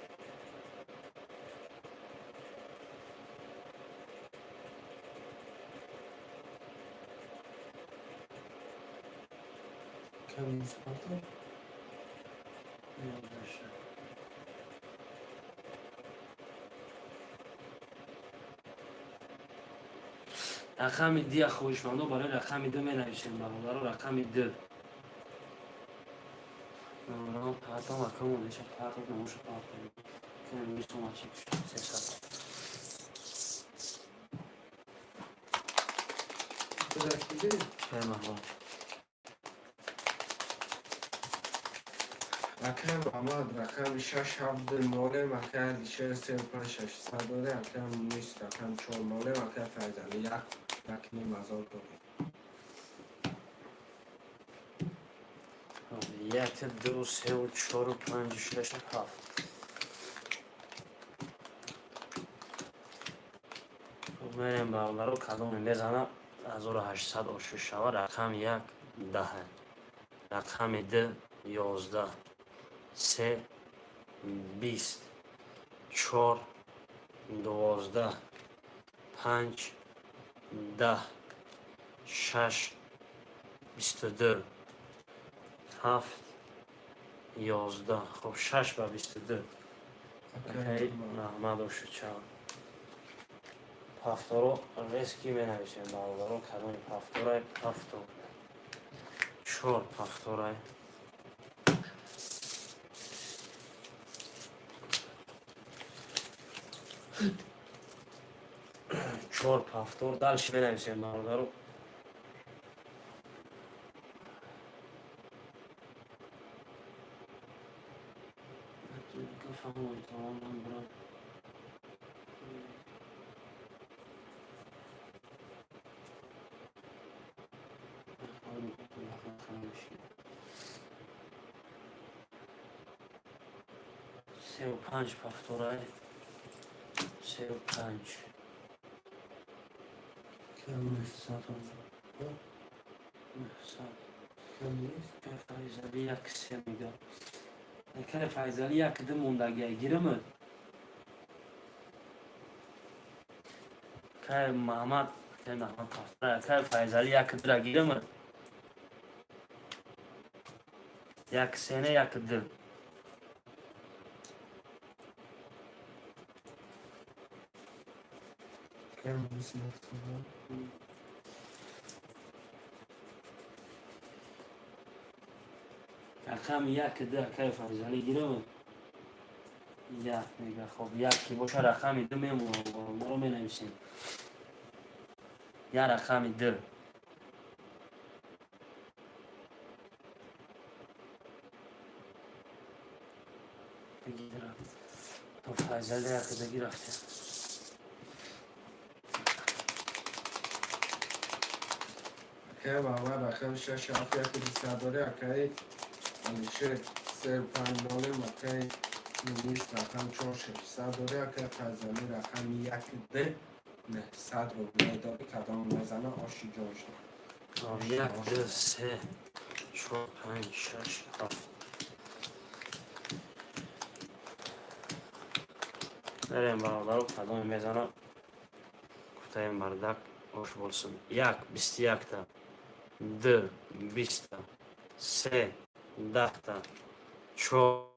Кам нест повтор? 11. Рақами дия хоҳишмандо барои рақами ду менависем, бародаро, рақами ду. Номерам партам акамон неша партам намоша партам. Кем мисома чик сесад. Гузаштидӣ? Меҳмон. Акай Муҳаммад рақами шаш ҳафт ду нолем, акай Алишер се панҷ шашсад доре, акай Мунис рақами чор нолем, акай Файзалӣ як як ним ҳазор доре. Як, ду, севу, чору, панҷ, шаш, ҳафт. Хуб, мерем, бародаро, кадоме мезана 1800 ошӯ шава. Рақами як даҳ, рақами ду 11, се 20, чор 12, панҷ 10, шаш 22, ҳафт 11. Хуб, шаш ба 22. Акай Маҳмад ошӯчава. Повторо резкий менависем, бародаро, кадоми повторай? Повтор. Чор повторай. Чор повтор. Дальше менависем, бародаро. Фаҳмои тамоман брат. Севу панҷ повторай. Севу панҷ. Кам 900. 900. Кам нест? Файзали як се мега. Кане Файзали як ду мондагия гиримуд. Кай Маҳмад, кай Маҳмад повторай, кай Файзали як дура гиримуд. Як се не, як ду. Кам нест мактуба? Рақами як ду, кай Файзали гиримуд. Як мега. Хоб, як ки боша, рақами ду мемонам, моро менависем. Я рақами ду. Бигирам. То Файзали як ду гирифтем. Акай Муҳаммад рақами шаш ҳафт як дусад доре, акай Алишер се панҷ нолем, акай Мунис рақами чор шашсад доре, акай Файзалӣ рақами як ду 900 рубле дори, кадом мезана оши ҷон шуд. Як, ду, се, чор, панҷ, шаш, ҳафт. Мерем, бародаро, кадоме мезана, гуфтаем бардак ош болсун. Як 21-та, ду 20-та, се 10-та, чор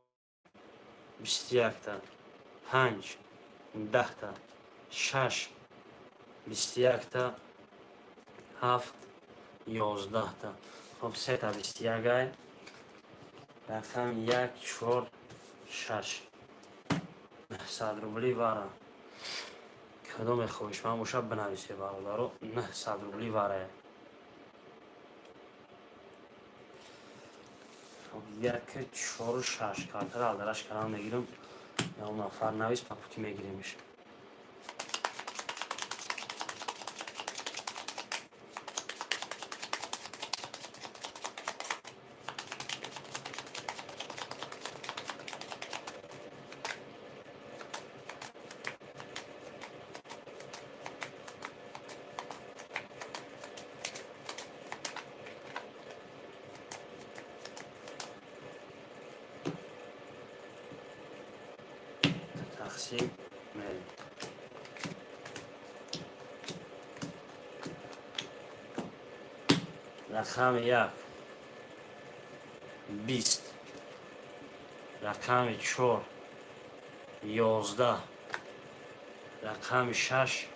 21-та, панҷ 10-та, шаш 21-та, ҳафт 11-та. Хоб, сета 21-ай. Рақами як, чор, шаш. 900 рубли вара. Кадоме хоҳишманд боша, бинависе, бародаро, 900 рубли варае. Хоб, як, чору, шаш. Картара алдараш карам мегирам. Ё нафар навис, па пути мегиремиш. Тақсим мерем. Рақами як. 20, рақами 4, 11, рақами 6,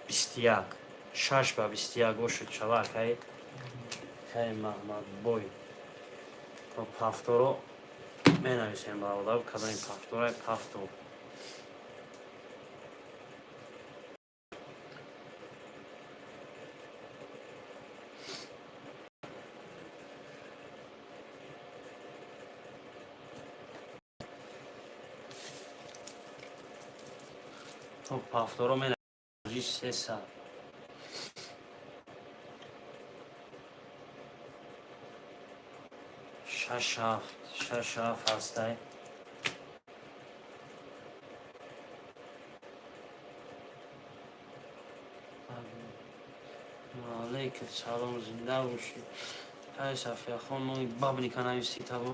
21. 6 ба 21 ошуд шава, акаи акаи Маҳмадбой. То повторо менависем, бародар, кадоми повторай, повтор. То повторо менависем 300. Шаш, ҳафт, шаш, ҳафт ҳастай. Алейкум салом, зинда бошӣ. Ай, Сафияхон, номи бабника нависӣ табо.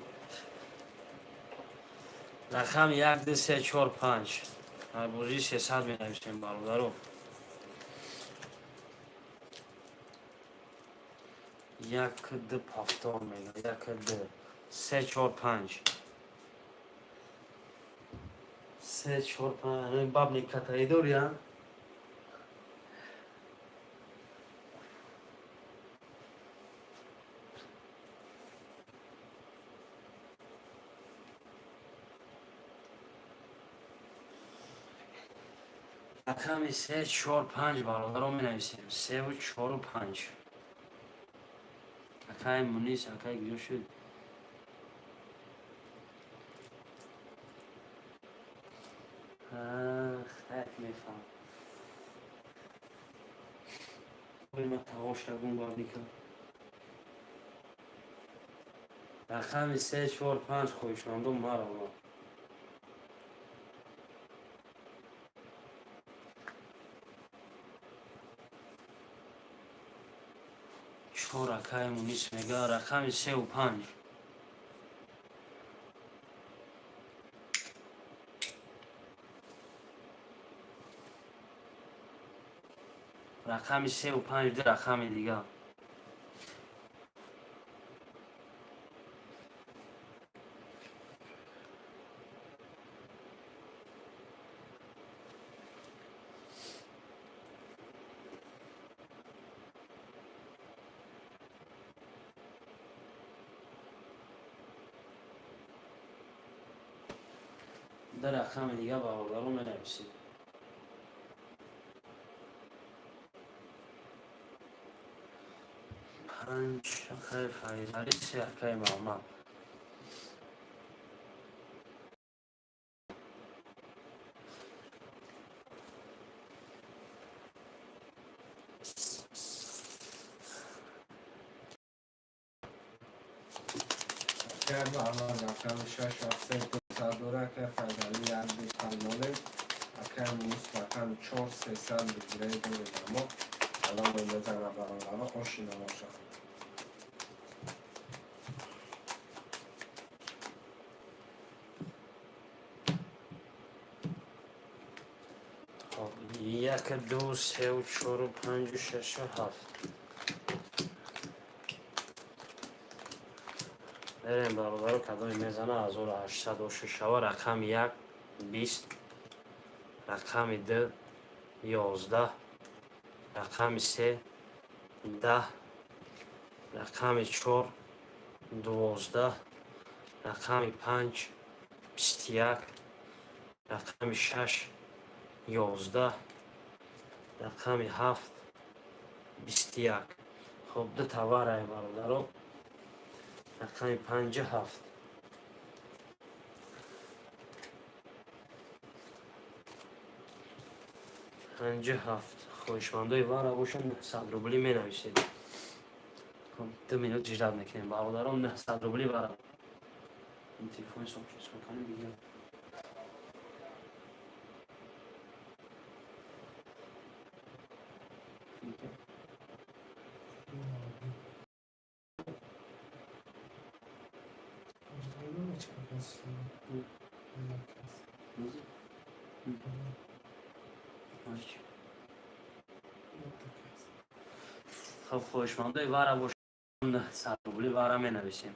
Рақами як, ду, се, чор, панҷ. Бозии 300 менависем, бародаро. Як, ду, повтор мега. Як, ду, се, чор, панҷ. Се, чор, панҷ. Бабника таидори, а? Рақами се, чор, панҷ, бародаро, менависем. Севу чору панҷ. Акай Мунис, акай куҷо шуд? Хайр, мефаҳмам. Ма тағош гум бабника. Рақами се, чор, панҷ, хоҳишмандон, маро. Чор, акай Мунис мега, рақами севу панҷ. Рақами севу панҷ, ду рақами дигар. Ду рақами дигар, бародаро, менависед. Панҷ, акай Файзали, се, акай Муҳаммад. Акай Муҳаммад рақами шаш, ҳафт, се, 200 дора. Акай Файзали як, ду, панҷ, нолем. Акай Мунис рақами чор, 300 бигираи дорем, аммо алон мезана, бародаро, ошина бошад. Хоб, як, ду, севу чору панҷу шашу ҳафт. Берем, бародаро, кадоме мезана, 1800 ошу шава. Рақами як, 20, рақами ду, 11, рақами се, 10, рақами чор, 12, рақами панҷ, 21, рақами шаш, 11, рақами ҳафт, 21. Хоб, ду товарае, бародаро, рақами панҷу ҳафт. Панҷу ҳафт. Хоҳишмандои вара бошанд, 900 рубли менависед. Хоб, 2 минут ждать мекунем, бародарон. 900 рубли вара. Телефони сокани бигир. Хоб, хоҳишмандои вара бош, 900 рубли вара менависем.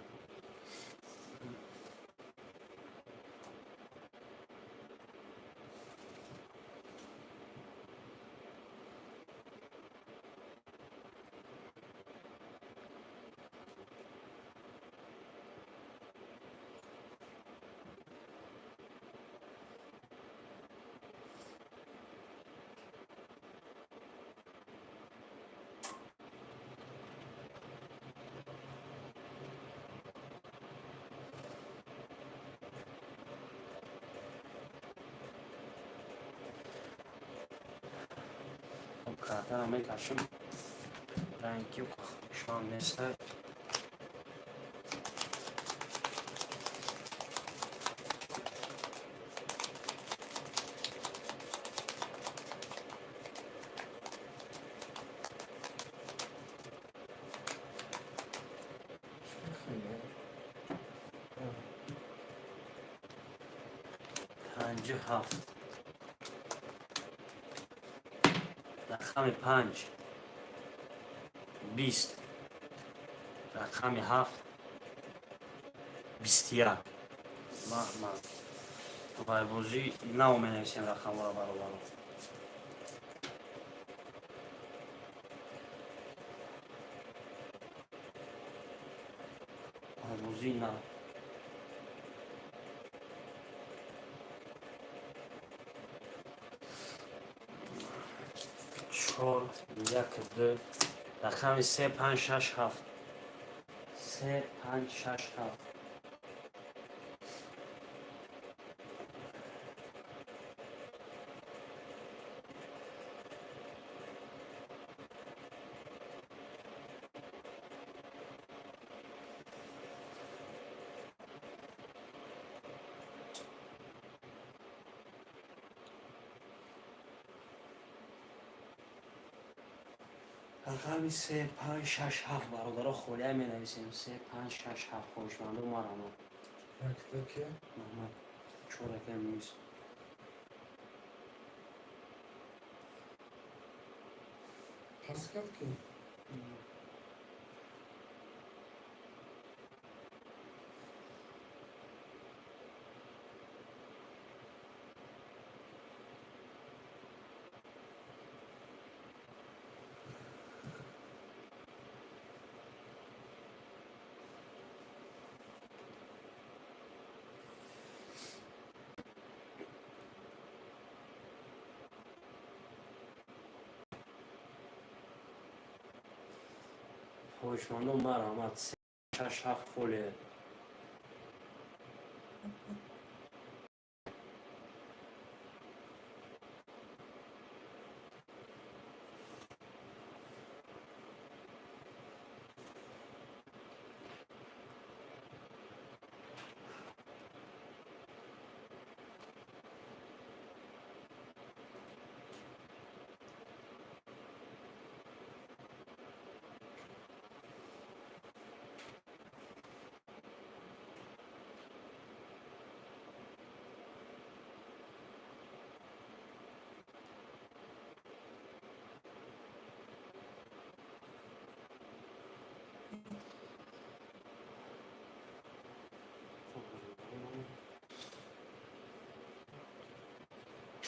Картара мекашем. Ранги хушманд неста. 57, рақами 5 20, рақами 7 21. Маҳмад вайбозӣ нав менависем рақамҳоро, бародаро. Бозии нав. Чор, як, ду, рақами се, панҷ, шаш, ҳафт, се, панҷ, шаш, ҳафт. Рақами се, панҷ, шаш, ҳафт, бародаро, холия менависем. Се, панҷ, шаш, ҳафт. Хоҳишманду, марамо. Якта ки? Маҳмад, чор рақам нист. Пас кард ки? Хоҳишмандо, марҳамат. Се, шаш, ҳафт, холия.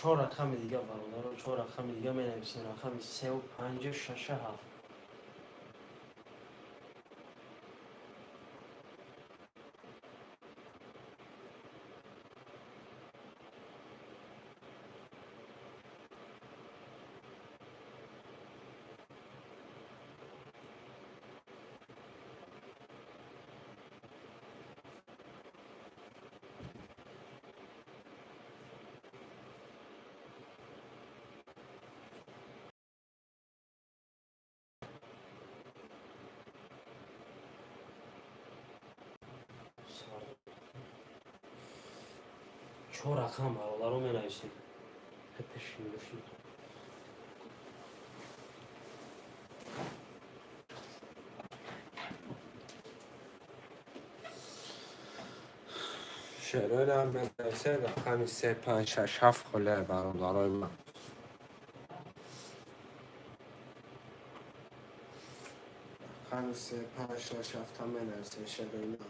Чор рақами дига, бародаро, чор рақами дига менависем. Рақами севу, панҷу, шашу, ҳафт. Чор рақам, бародаро, менависем. Пешин. Шероям менависем, рақами се, панҷ, шаш, ҳафт, холия, бародарои ман. Рақами се, панҷ, шаш, ҳафта менависем, шерои ман.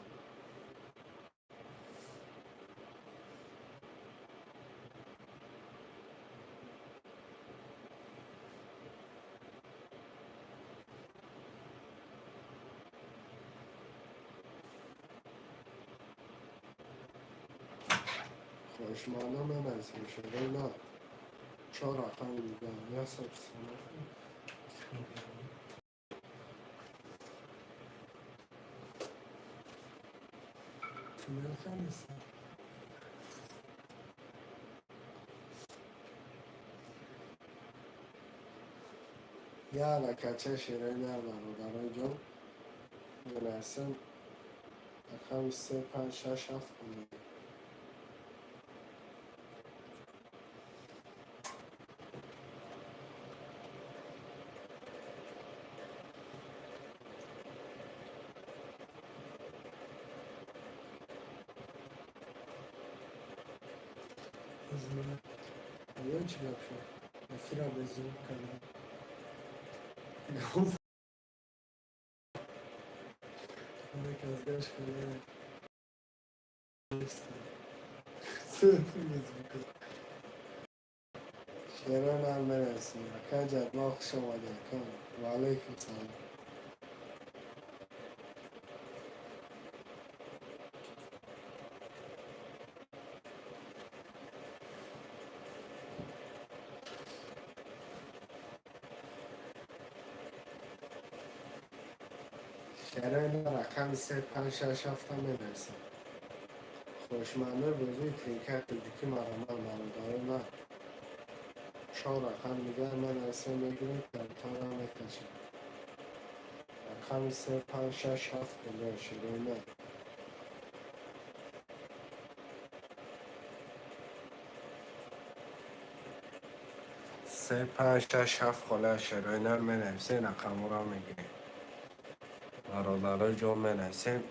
Хоҳишмандо, менависем, шерои ман. Чор рақами дига. 137. Тунел. Як ракача шерои нар, бародарои ҷон, менависем рақами се, панҷ, шаш, ҳафт. Ё чӣ гап шуд? Эфира беззвук кардам. Казгаш кардам. Шеро нар менависем. Ака Ҷадмо, хуш омадӣ, ака. Ва алайкум салом. Шерои нар рақами се, панҷ, шаш, ҳафта менависем. Хоҳишмандои бозии тринкаи тоҷикӣ, марҳамат, бародарон, на чор рақам дигар менависем, мегирем, картара мекашем. Рақами се, панҷ, шаш, ҳафт хӯло шерои нар. Се, панҷ, шаш, ҳафт хола шерои нар менависем, рақамҳоро мегирем. Бародарои ҷон, менависем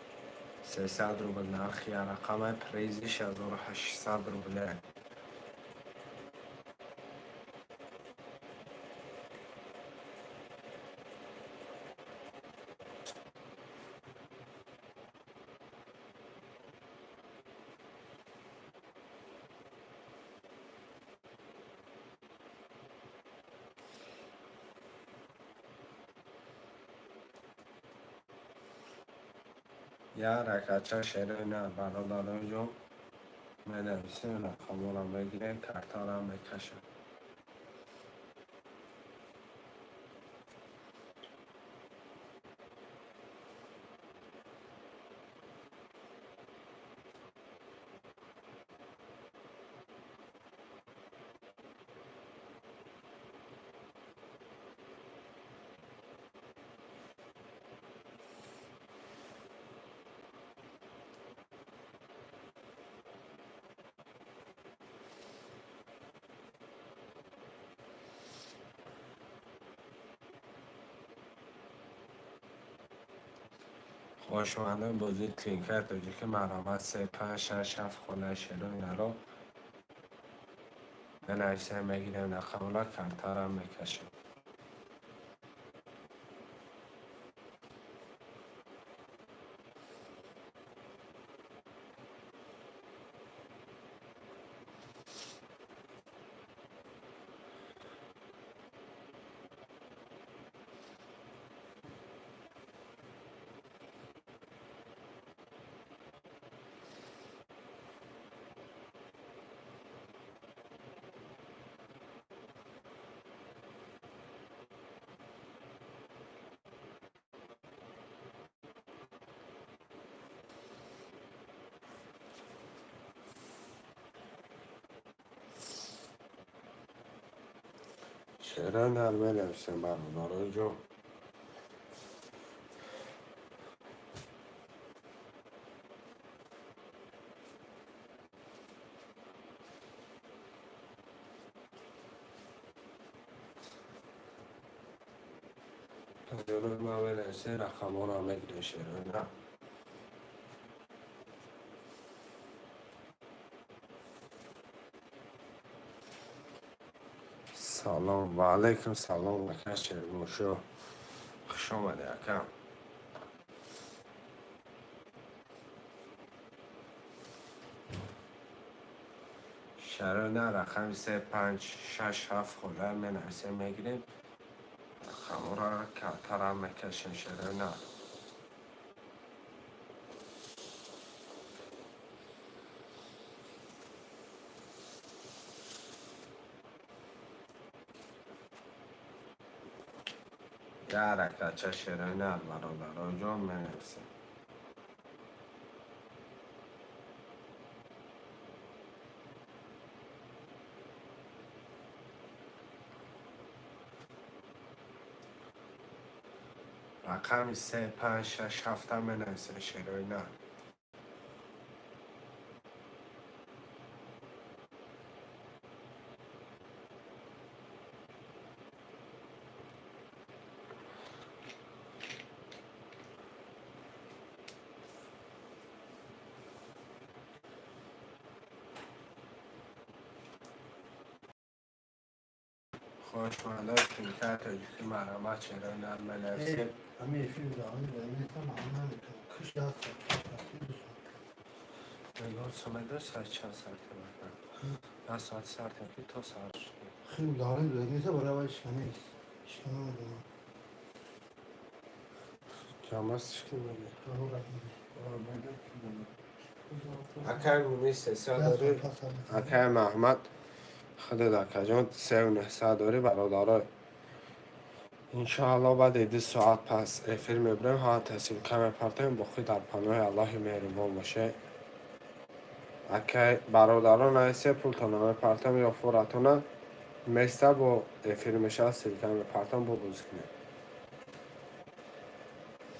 300 рубл нархи як рақама, призиш 1800 рубле. Як ракача шерои нар, бародарои ҷон, менависем, рақамҳоро мегирем, картаро мекашем. Хоҳишмандои бозии тринкаи тоҷикӣ, марҳамат, се, панҷ, шаш, ҳафт хонаи шерои наро менависем, мегирем рақамҳоро, картаро мекашем. Шерои нар менависем, бародарои ҷон. Ҷонои ман, менависем, рақамҳоро мегирем, шерои нар. Салом, ва алайкум салом, ака Шермошо, хуш омадӣ, ака. Шерои нар рақами се, панҷ, шаш, ҳафт хола менависем, мегирем рақамҳоро, картаро мекашем, шерои нар. Як ракача шерои нар, бародарои ҷон, менависем. Рақами се, панҷ, шаш, ҳафта менависем, шерои нар. Хоҳишмандои тринкаи тоҷикӣ, марҳамат, шерои нар менависем. Ҳамин эфир ҳамин ман наметавонам. Киш 1 соат, 2 соат. Нигоҳ сомеда, соат чанд сар кардам? 1 соат сар ки то сар шуд. Хеле даҳони неста, барои аввал ишкана нест. Ишкана надорам. Ҷамъас ки акай муми 300 дорӣ, акай Маҳмад, худат, акаҷон, сеу нӯҳсад дорӣ. Бародаро, иншоалло, баъди 2 соат пас эфир мебурем, ҳама тассилка мепартоем. Боқӣ дар паноҳи Аллоҳи меҳрубон боше. Акай, бародаро, наисе, пултона мепартам ё фуратона места, бо эфир мешавад, ссылка мепартам, бо бозӣ кунем.